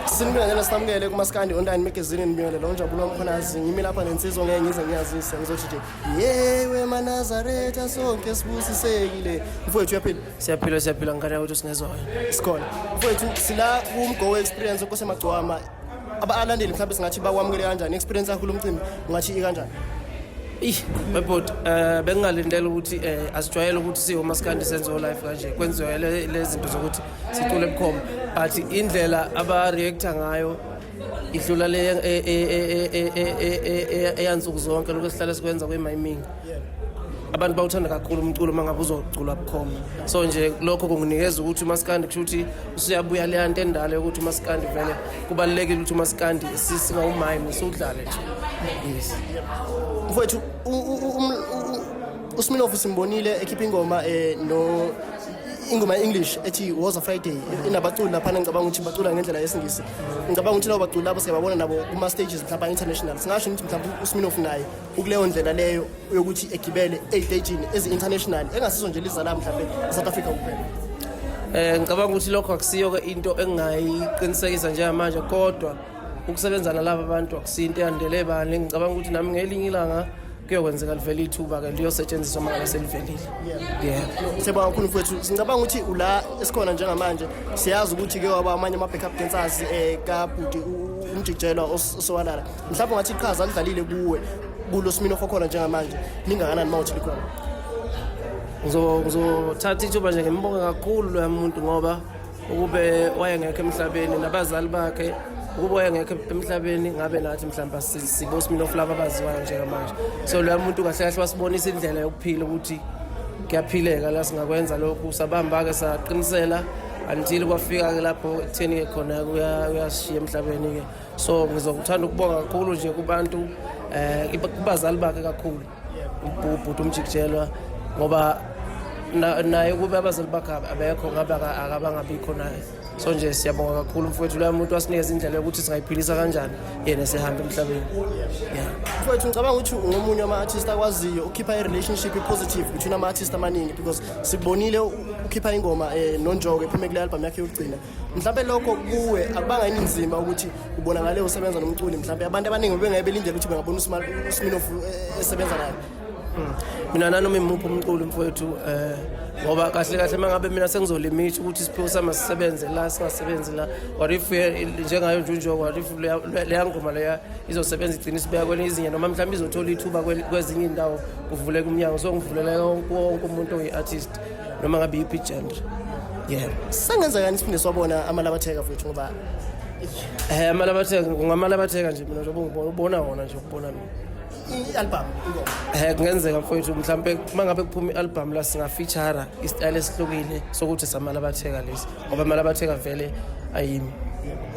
Sinibingelele sinamukele kuMaskandi Online Magazine, nibingelele uNjabulo Mkhwanazi. Ngimi lapha nensizwa, ngeke ngize ngiyazise, ngizothi nje yewe maNazaretha sonke sibusisekile. Mfowethu, uyaphila? Siyaphila, siyaphila ngane yakwethu, singezwa wena. Sikhona. Mfowethu, sila kumgowo experience okosemagcwama. Abalandeli mhlawumbe singathi bakwamukele kanjani experience yakho lomcimbi, ungathi ikanjani? Ih, webhuti, bengingalindele ukuthi asijwayele ukuthi siwomaskandi senze live kanje. Kwenziwa le zinto zokuthi sicule bukhoma. But indlela aba-reacta ngayo idlula le eyansuku zonke lokho esihlale sikwenza kwe-miming. Abantu bawuthanda kakhulu umculo uma ngabe uzoculwa bukhoma. So nje lokho kunginikeza ukuthi umaskandi kusho ukuthi usuyabuya leya nto endala yokuthi umaskandi vele kubalulekile ukuthi umaskandi singawumayimi siwudlale nje. Yes. Mfowethu, uSminoff simbonile ekhipha ingoma no ingoma ye-English ethi Woza Friday, inabaculi laphana, ngicabanga ukuthi bacula ngendlela yesiNgisi. Ngicabanga ukuthi labo baculi labo siyababona nabo kuma-stages mhlawumbe international. Singasho ukuthi mhlawumbe uSminoff naye ukuleyo ndlela leyo yokuthi egibele ey'tejini ezi-international, engasizo nje liza la mhlawumbe e-South Africa kuphela? Ngicabanga ukuthi lokho akusiyo ke into engingayiqinisekisa njengamanje, kodwa ukusebenza nalaba bantu akusiyo into eyandele bani. Ngicabanga ukuthi nami ngelinye ilanga kuyokwenzeka livele ithuba ke liyosetshenziswa uma ngabe selivelile. Yeah. Siyabonga kakhulu, mfowethu. Singicabanga ukuthi ula esikhona njengamanje, siyazi ukuthi ke waba amanye ama-backup dancers kabhuti uMjikijelwa osowalala. Mhlawumbe ungathi iqhaza alidlalile kuwe kulo Sminoff okhona njengamanje lingakanani, uma uthi likhona? Ngizothatha ithuba nje ngimbonge kakhulu loya muntu, ngoba ukube wayengekho emhlabeni nabazali bakhe, ukube wayengekho emhlabeni ngabe nathi mhlawumbe siboSminoff laba abaziwayo njengamanje. So loya muntu kahle kahle wasibonisa indlela yokuphila, ukuthi kuyaphileka la, singakwenza lokhu. Sabamba-ke, saqinisela until kwafika-ke lapho ekutheni-ke khona uyasishiya emhlabeni-ke. So ngizokuthanda ukubonga kakhulu nje kubantu, kubazali bakhe kakhulu, ubhuti uMjikijelwa, ngoba naye kube abazali bakhe abekho ngabe akabangabikho naye. So nje siyabonga kakhulu, mfowethu. Loya muntu wasinikeza indlela yokuthi singayiphilisa kanjani yena sehamba emhlabeni, yeah. Mfowethu, ngicabanga ukuthi ungomunye wama-artist akwaziyo ukukhipha i-relationship i-positive between ama-artist amaningi, because sikubonile ukhipha ingoma noNjoko ephume kule album yakhe yokugcina. Mhlawumbe lokho kuwe akubanga yini nzima ukuthi ubonakale usebenza nomculi mhlawumbe abantu abaningi bengeke belindele ukuthi bengabona uSminoff esebenza naye? Mina nanoma imuphi umculi, mfowethu, ngoba kahle kahle uma ngabe mina sengizolimitha ukuthi isiphiwo sami asisebenze la, singasebenzi la, what if njengayo nje uNjoko, what if leya ngoma leya izosebenza, igcine isibeka kwelinye izinga, noma mhlawumbe izothola ithuba kwezinye iy'ndawo, kuvuleka umnyango. So ngivulele wonke umuntu oyi-artist, noma ngabe yiphi i-genre, yeah. Sengenzekani siphinde siwabona amalabatheka, mfowethu, ngoba Amalabatheka ngamalabatheka nje mina, njengoba ngibona ubona wona nje, ukubona mina. I-album, ingoma. Kungenzeka, mfowethu, mhlambe uma ngabe kuphuma i-album la singafeature isitayela esihlukile sokuthi samalabatheka lesi, ngoba amalabatheka vele ayimi,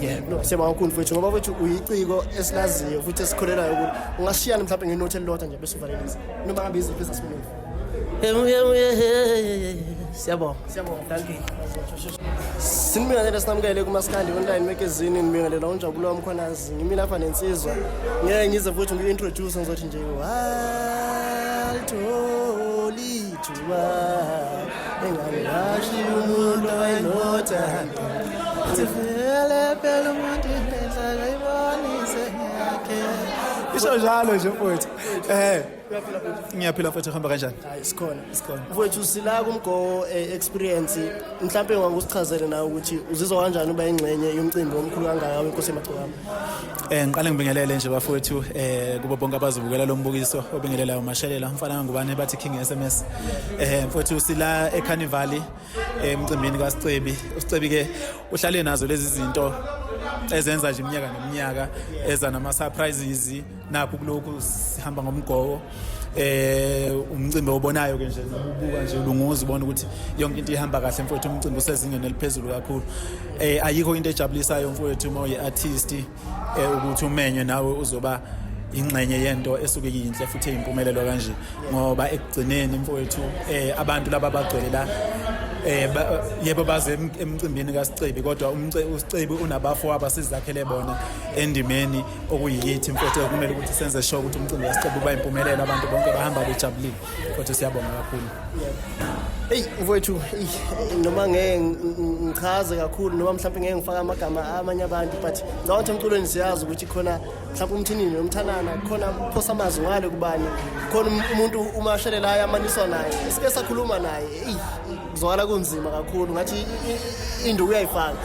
yeah. No, siyabonga kakhulu, mfowethu, ngoba mfowethu uyiciko esilaziyo futhi esikholelayo ukuthi ungashiyana mhlawumbe ngenothi elilodwa nje bese uvalelisa, noma ngabe iziphi ezaSminoff. Siyabonga. Siyabonga. Thank you. Sinibingelele sinamukele kuMaskandi Online Magazine, nibingelela uNjabulo Mkhwanazi. Ngimi lapha nensizwa, ngeke ngize futhi ngiyi-introduce, ngizothi nje walithola ithuba engangashiya umuntu wayenothando. Vele phela umuntu indlela ayibonise yakhe. Isho njalo nje, mfowethu. Ngiyaphila, mfowethu, hamba kanjani? Hayi, sikhona. Sikhona. Mfowethu, sila kumgo experience. Mhlawumbe ungakusichazele nawe ukuthi uzizwa kanjani uba ingxenye yomcimbi omkhulu kangaka weNkosi Yamagcokama? Ngiqale ngibingelele nje, bafowethu, kubo bonke abazobukela lo mbukiso obingelelayo uMashelela mfana ngubane bathi King SMS. Mfowethu, sila eCarnival emcimbini kaSicebi. USicebi ke uhlale nazo lezi zinto ezenza nje iminyaka neminyaka, eza nama surprises. Nakho kulokhu sihamba ngomgowo, umcimbi obonayo ke nje, ubuka nje ulunguza ubona ukuthi yonke into ihamba kahle, mfowethu. Umcimbi usezingeni eliphezulu kakhulu. Ayikho into ejabulisayo, mfowethu, uma uyi-artist ukuthi umenywe nawe uzoba ingxenye yento esuke iyinhle futhi eyimpumelelo kanje, ngoba ekugcineni, mfowethu, abantu laba abagcwele la Yebo, baze emcimbini kaSicebi, kodwa uSicebi unabafowabo asizakhele bona endimeni, okuyiyithi mfowethu kumele ukuthi senze sure ukuthi umcimbi kaSicebi uba impumelelo, abantu bonke bahamba bejabulile. Futhi siyabonga kakhulu. Eyi mfowethu, eyi, noma ngeke ngichaze kakhulu, noma mhlawumbe ngeke ngifake amagama amanye abantu, but ngicabanga ukuthi emculweni siyazi ukuthi khona mhlawumbe umthinini nomthanana khona phosa amazwi ngale kubani, khona umuntu umashelela ayamaniswa naye, sike sakhuluma naye. Eyi, kuzwakala kunzima kakhulu, ngathi induku uyayifaka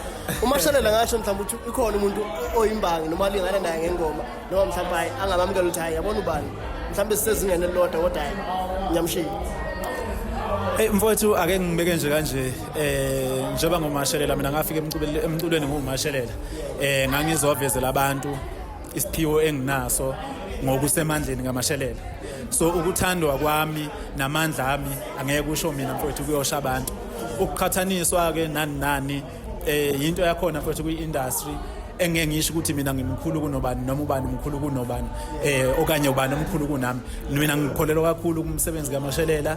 umashelela. Ngasho mhlawumbe ukuthi ikhona umuntu oyimbangi noma alingana naye ngengoma, noma mhlawumbe hayi angamamukela ukuthi hayi, yabona ubani, mhlawumbe sisezingeni elilodwa, kodwa hayi, ngiyamshiya. Hey mfowethu, ake ngibeke nje kanje, njengoba ngumashelela mina ngafika emculweni ngumashelela, ngangizovezela abantu isiphiwo enginaso ngokusemandleni kamashelela. So ukuthandwa kwami namandla ami angeke kusho mina mfowethu, kuyosha abantu. Ukuqhathaniswa ke nani nani into yakhona mfowethu kwi-industry, engeke ngisho ukuthi mina ngimkhulu kunobani noma ubani mkhulu kunobani okanye ubani omkhulu kunami. Mina ngikholelwa kakhulu kumsebenzi kamashelela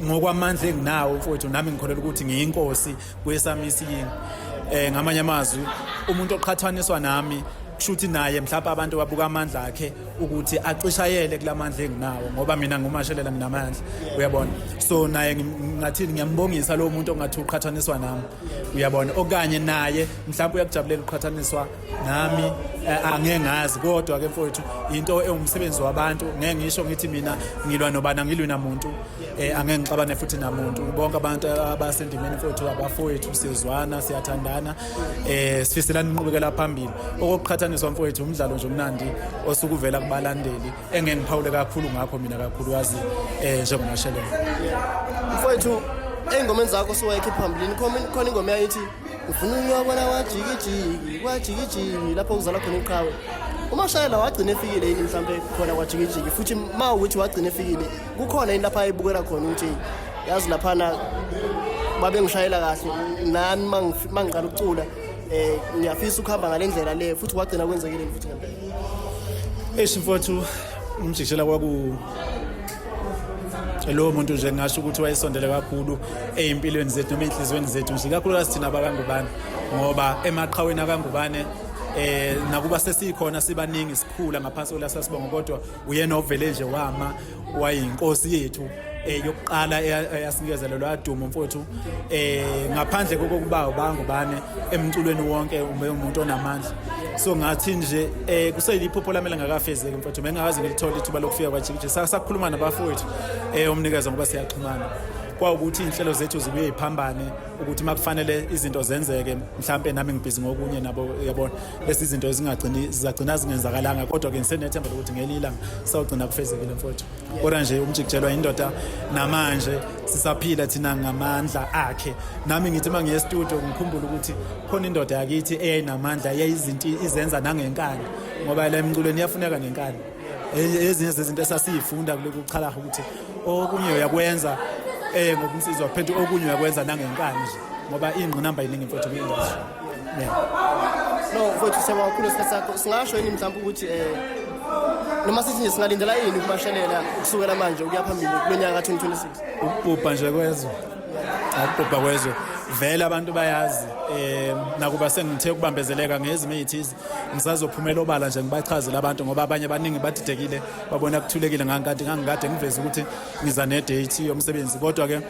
ngokwamandla enginawo mfowethu. Nami ngikholelwa ukuthi ngiyinkosi kwesami isiyingi. Ngamanye amazwi, umuntu oqhathaniswa nami kusho ukuthi naye mhlawumbe abantu babuka amandla akhe ukuthi acishayele kulamandla enginawo, ngoba mina ngumashelela, nginamandla, uyabona. So naye ngingathini, ngiyambongisa lowo muntu ongathi uqhathaniswa nami, uyabona, okanye naye mhlawumbe uyakujabulela ukuqhathaniswa nami, angeke ngazi. Kodwa ke mfowethu, into ewumsebenzi wabantu, ngeke ngisho ngithi mina ngilwa nobani, angilwi namuntu, angeke ngixabane futhi namuntu. Bonke abantu abasendimeni mfowethu abafowethu, siyezwana, siyathandana, sifiselana inqubekela phambili. Okokuqhathaniswa mfowethu umdlalo nje omnandi osuke uvela kubalandeli, engeke ngiphawule kakhulu ngakho mina, kakhulukazi njengomashelela. Mfowethu, ey'ngomeni zakho osuwayikhipha phambilini, khona ingoma yayithi ufuna ukuyobona kwajikijiki, kwajikijiki lapho kuzala khona iqhawe. Umashayela wagcina efikile yini mhlampe khona kwajikijiki? Futhi ma ukuthi wagcina efikile, kukhona yini lapha ayibukela khona ukuthi yazi laphana babengishayela kahle nami mangiqala ukucula, ngiyafisa ukuhamba ngale ndlela le, futhi wagcina kwenzekile futhi ngempela? Eish mfowethu, umjikijela kwaku lowo muntu nje, ngingasho ukuthi wayesondele kakhulu ey'mpilweni zethu noma ey'nhliziyweni zethu nje, ikakhulukazi thina abakangubane, ngoba emaqhaweni akangubane nakuba sesikhona sibaningi sikhula ngaphansi kwelasa sibongo, kodwa uyena ovele nje wama wayinkosi yethu yokuqala eyasinikeza lelo adumo mfowethu. Ngaphandle kokuba ubangubane emculweni wonke, ube umuntu onamandla. So ngathi nje kuseyiliphupho lami elingakafezeki mfowethu, bengingakaze ngilithole ithuba lokufika kwajikiji. Sakhuluma nabafowethu umnikeza, ngoba siyaxhumana, kwawukuthi iy'nhlelo zethu zibuye yiphambane, ukuthi uma kufanele izinto zenzeke mhlampe nami ngibhizi ngokunye nabo, uyabona, bese izinto zingagcini zizagcina zingenzakalanga. Kodwa-ke ngisenethemba lokuthi ngelinye ilanga sawugcina kufezekile mfowethu. Kodwa nje umjikijelwa indoda, namanje sisaphila thina ngamandla akhe. Nami ngithi uma ngiye e-studio ngikhumbule ukuthi khona indoda yakithi eyayinamandla, eyayizinto izenza nangenkani, ngoba la emculweni iyafuneka nenkani. Ezinye zezinto esasiyifunda kule kuchalaha ukuthi okunye uyakwenza ngokunsizwa phethu, okunye uyakwenza nangenkani nje, ngoba ingqinamba yiningi mfowethu kwi-industry, yeah. No mfowethu, siyabonga kakhulu isikhathi sakho. Singasho yini mhlawumbe ukuthi noma sithi nje singalindela yini kumashelela kusukela manje ukuya phambili kulo nyaka ka-2026? Ukubhubha nje kwezwe, ukubhubha kwezwe vele abantu bayazi. Nakuba sengithe ukubambezeleka ngezimo ezithize, ngisazophumela obala nje ngibachazele abantu, ngoba abanye abaningi badidekile, babona kuthulekile ngankanti ngangikade ngiveze ukuthi ngiza ne-date yomsebenzi. Kodwa ke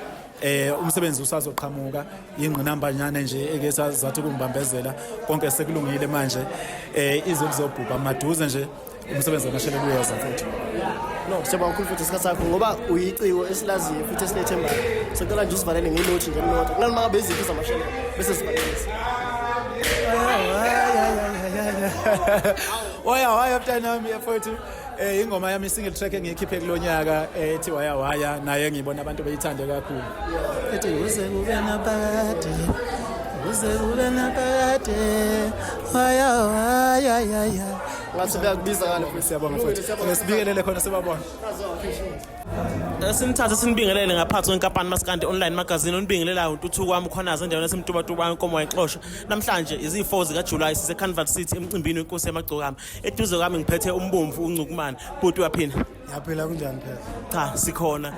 umsebenzi usazoqhamuka, ingqinamba nyane nje eke sazathi kungibambezela. Konke sekulungile manje, izwe lizobhubha maduze nje, umsebenzi kamashelela uyeza futhi. No, siyabonga kakhulu futhi isikhathi sakho, ngoba uyiciko esilaziyo futhi esilethembayo. Sicela nje usivalele ngenothi nje elilodwa kunanoma ngabe iziphi zamashelela, bese sivalelisa. Waya waya mntanami mfowethu, ingoma yami, single track engiyikhiphe kulonyaka ethi waya waya, naye ngibona abantu beyithande kakhulu. Ethi kuze kube naphakade, kuze kube naphakade, waya waya ya ya. Ngathi bayakubiza ngale futhi. Siyabonga futhi. Nesibikelele khona sibabona. Sinithathe sinibingelele ngaphansi kwenkampani Maskandi Online Magazine onibingelelayo uNtuthuko wami khona endaweni yaseMtubatuba inkomo wayixosha. Namhlanje izi-4 zikaJuly sise Carnival City emcimbini wenkosi yamagcokama. Eduze kwami ngiphethe umbomvu uNcukumane. Bhuti uyaphila? Yaphila kunjani phela? Cha sikhona.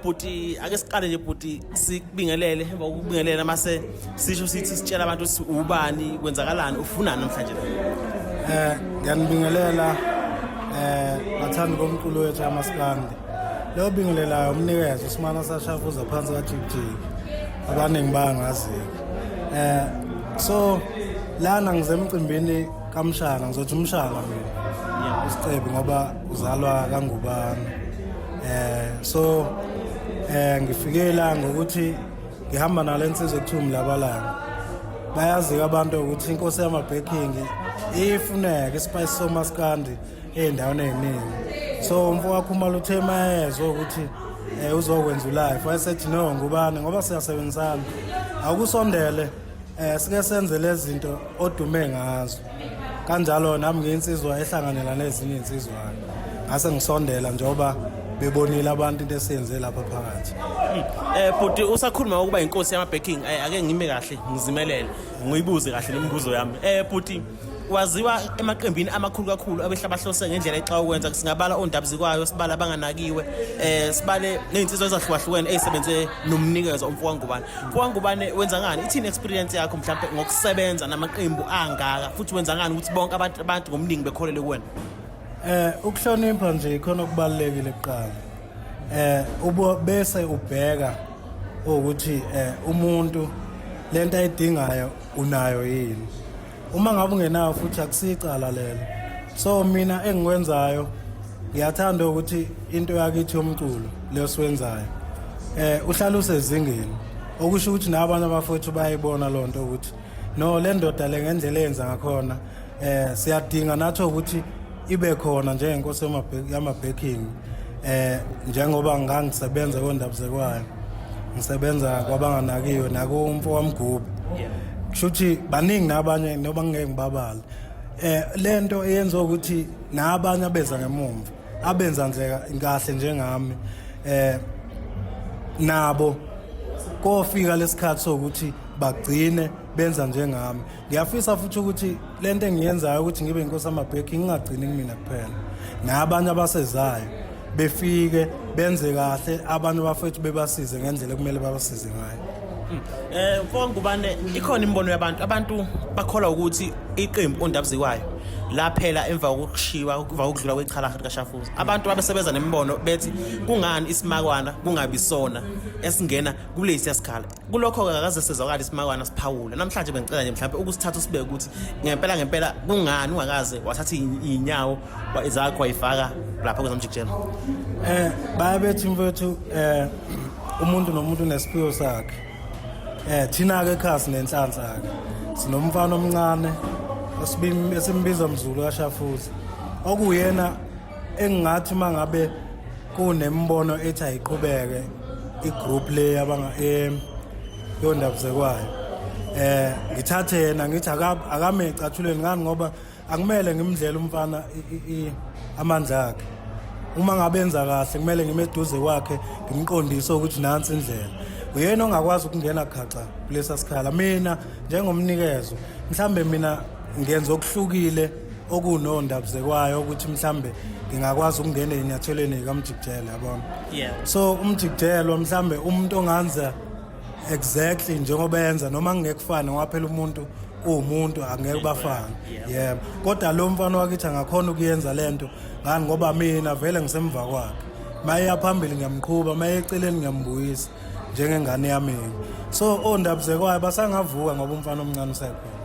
Bhuti ake siqale nje bhuti sikubingelele emva kokubingelela mase sisho sithi sitshela abantu ukuthi ubani kwenzakalani ufunani namhlanje la. Ngiyanibingelela bathandi bomculo wethu amaskandi. Lo bingelelayo umnikezo usimana sashafuza phansi kaJikijiki. Abaningi bayangazi. So lana ngizemcimbini kaMshana ngizothi umshana mina. Usicebi ngoba uzalwa kaNgubane. So ngifike la ngokuthi ngihamba nalensizwe ekuthiwa umlabalanga. Bayazi abantu ukuthi inkosi yama-backing ifuneka ispice somaskandi ey'ndaweni ey'ningi. So umfo waKhumalo uthe mayezwa ukuthi uzokwenza ulife wayesethi no ngubani ngoba siyasebenzisana akusondele sike senze lezi zinto odume ngazo. Kanjalo nami ngiyinsizwa ehlanganela nezinye insizwa ngase ngisondela njengoba bebonile abantu into esiyenze lapha phakathi. Bhuti usakhuluma ngokuba inkosi yama-backing ake ngime kahle ngizimelele ngiyibuze kahle lemibuzo yami. Bhuti waziwa emaqembini amakhulu kakhulu abehlabahlose ngendlela exa ukwenza singabala ondabuzikwayo sibala abanganakiwe sibale nezinsizwa ezahlukahlukene ezisebenze nomnikezo umfo kaNgubane. Umfo kaNgubane wenza ngani? Ithini experience yakho mhlawumbe ngokusebenza namaqembu angaka futhi wenza ngani ukuthi bonke abantu ngomningi bekholele kuwena? Ukuhlonipha nje ikhona okubalulekile kuqala. Ubo bese ubheka ukuthi umuntu lento ayidingayo unayo yini. Uma ngabe ungenayo futhi akusicala lelo. So mina engikwenzayo ngiyathanda ukuthi into yakithi yomculo leyo siwenzayo uhlala usezingeni okusho ukuthi nabanye abafowethu bayayibona lonto ukuthi no le ndoda le ngendlela eyenza ngakhona siyadinga nathi ukuthi ibe khona njengenkosi yama-backing njengoba ngangisebenza kondabuzekwayo ngisebenza kwabanganakiwe nakumfo wamgubhi. Kusho ukuthi baningi nabanye noba ngeke ngibabale. Lento eyenza ukuthi nabanye abeza ngemumva abenza nje kahle njengami nabo kofika lesikhathi sokuthi bagcine benza njengami. Ngiyafisa futhi ukuthi lento engiyenzayo ukuthi ngibe inkosi yama-backing ngingagcini kumina kuphela nabanye abasezayo befike benze kahle abantu bafethu bebasize ngendlela ekumele babasize ngayo. Mfo Ngubane ikhona imibono yabantu abantu bakholwa ukuthi iqembu ondabuzikwayo laphela emva kokushiwa emva kokudlula kwechala likaShafuza. Abantu abasebenza nemibono bethi kungani isimakwana kungabi sona esingena kulesi sikhala. Kulokho akaze sizwakala isimakwana siphawula. Namhlanje bengicela nje mhlawumbe ukusithatha usibeke ukuthi ngempela ngempela kungani ungakaze wathatha inyawo zakho wayifaka lapha kwezamjikijelo. Bayabethi mfethu umuntu nomuntu unesiphiwo sakhe. Thina ke ekhaya sinenhlanhla ke. Sinomfana omncane esimbiza Mzulu kaShafuza. Okuyena engingathi mangabe kunembono ethi ayiqhubeke igroup le abanga yondabuzekwayo. Ngithathe yena ngithi akame ecathulweni ngani ngoba akumele ngimdlele umfana amandla akhe. Uma ngabe enza kahle kumele ngime eduze kwakhe ngimqondise ukuthi nansi indlela. Uyena ongakwazi ukungena khaxa kulesa sikhala. Mina njengomnikezo mhlambe mina ngenza okuhlukile okunondabuzekwayo ukuthi mhlambe ngingakwazi ukungena ezinyathelweni zikaMjikijelo yabona. So uMjikijelo mhlambe umuntu onganza exactly njengoba yenza noma ngeke kufane ngoba phela umuntu uwumuntu angeke bafane. Yebo. Kodwa lo mfana wakithi angakhona ukuyenza lento ngani ngoba mina vele ngisemva kwakhe. Mayeya phambili ngiyamqhuba, maye eceleni ngiyambuyisa njengengane yami. So ondabuzekwayo basangavuka ngoba umfana omncane usekhona.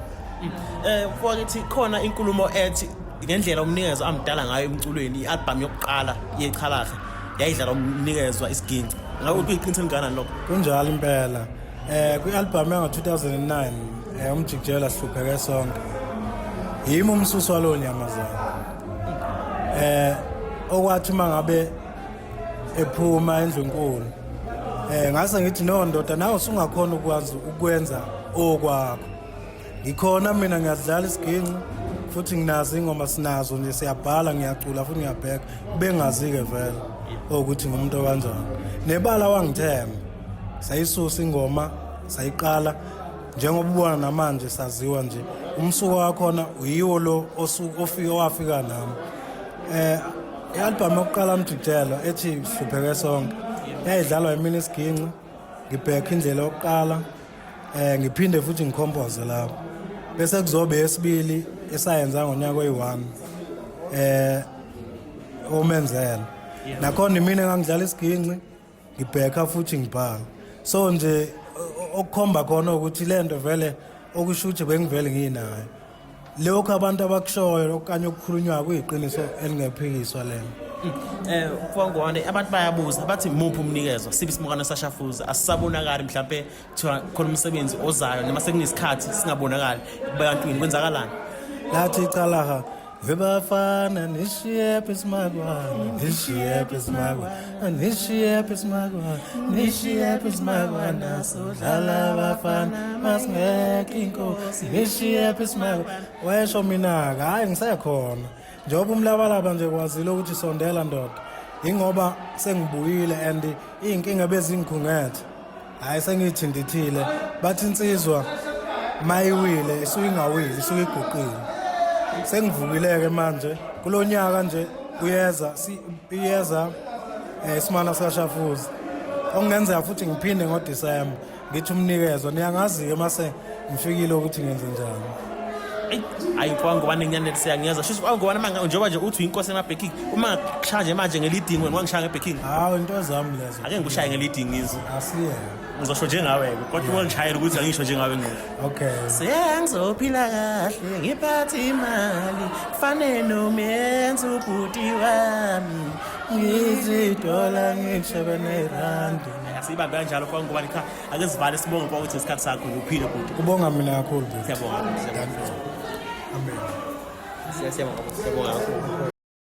Mfowethu khona inkulumo ethi ngendlela umnikezo amdala ngayo emculweni i-album yokuqala yechalaha yayidlala umnikezwa isiginci. Ngabe kuyiqiniso elingakanani lokho? Kunjalo impela. Kwi-album yango 2009 umjikijelo sihlupheke sonke. Yimi umsusi walo nyamazana. Okwathi mangabe ephuma endlunkulu ngase ngithi no ndoda nawe usungakhona ukwazi ukwenza okwakho. Ngikhona mina ngiyadlala isiginci. Futhi nginazo ingoma, sinazo nje, siyabhala, ngiyacula futhi ngiyabheka. Bengazi-ke vele ukuthi ngumuntu okanjani. Nebala wangithemba, sayisusa ingoma, sayiqala njengoba ubona namanje saziwa nje. Umsuko wakhona uyiwo lo ofike wafika nami. I-album yokuqala Mjikijelwa ethi Sihlupheke Sonke yayidlalwa yimina isiginci, ngibheka indlela yokuqala, ngiphinde futhi ngicompose lapho, bese kuzobe yesibili esayenza ngonyaka oyi-1, omenzela nakhona imina engangidlala isiginci, ngibheka futhi ngibhala. So nje okukhomba khona ukuthi lento vele okusho ukuthi bengivele nginayo lokhu abantu abakushoyo okanye okukhulunywayo kuyiqiniso elingephikiswa lelo. Mfongwane, abantu bayabuza bathi muphi umnikezo sibe isimukano sashafuza asisabonakali, mhlambe kuthiwa khona umsebenzi ozayo noma sekunesikhathi singabonakali ebantwini, kwenzakalani? Lathi icalaha webafana, nishiyephi isimakwana, nishiyephi isimakwana, nishiyephi isimakwana, nishiyephi isimakwana, sodlala abafana masingekho inkosi, nishiyephi isimakwana. Wesho mina-ke, hhayi, ngisekhona njengoba umlabalaba nje kwazile ukuthi sondela ndoda, ingoba sengibuyile and iy'nkinga bezingikhungethe, hhayi, sengiyithintithile. Bathi insizwa mayiwile isuke ingawile, isuke iguqile. Sengivukile-ke manje kulo nyaka nje uyeza iyeza isimana sikashafuza, okungenzeka futhi ngiphinde ngoDisemba ngithi umnikezo. Niyangazi-ke mase ngifikile ukuthi ngenze njani. Eyi, hayi mfowangubane, ngiyaneliseka, ngiyezwa. Shuthi mfowangubane, njengoba nje uthi uyinkosi ema-backing, uma ngikushaya nje manje nge-leading, wena wangishaya nge-backing. Hawu, into zami lezo. Ake ngikushaye nge-leading ngizwe. Asiyena. Ngizosho njengawe-ke, kodwa ungangishayela ukuthi angisho njengawe ngeke. Okay. Sengizophila kahle, ngiphathe imali fane nomenza ubhuti wami. Ngithi idola ngishebe nerandi. Asiyibambe kanjalo mfowangubane. Cha, ake sivale, sibonge mfowethu ukuthi isikhathi sakho uphile bhuti. Kubonga mina kakhulu bhuti. Siyabonga, siyabonga. Amen. Siyabonga, siyabonga kakhulu.